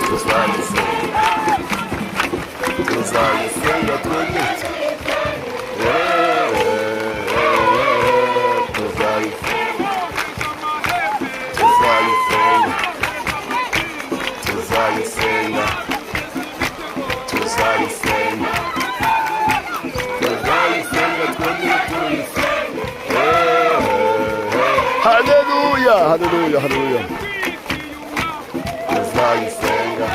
Tuzayisenga, tuzayisenga twongere. Tuzayisenga, tuzayisenga, tuzayisenga, tuzayisenga, tuzayisenga twongere tuyisenga. Haleluya, haleluya, haleluya. Tuzayisenga.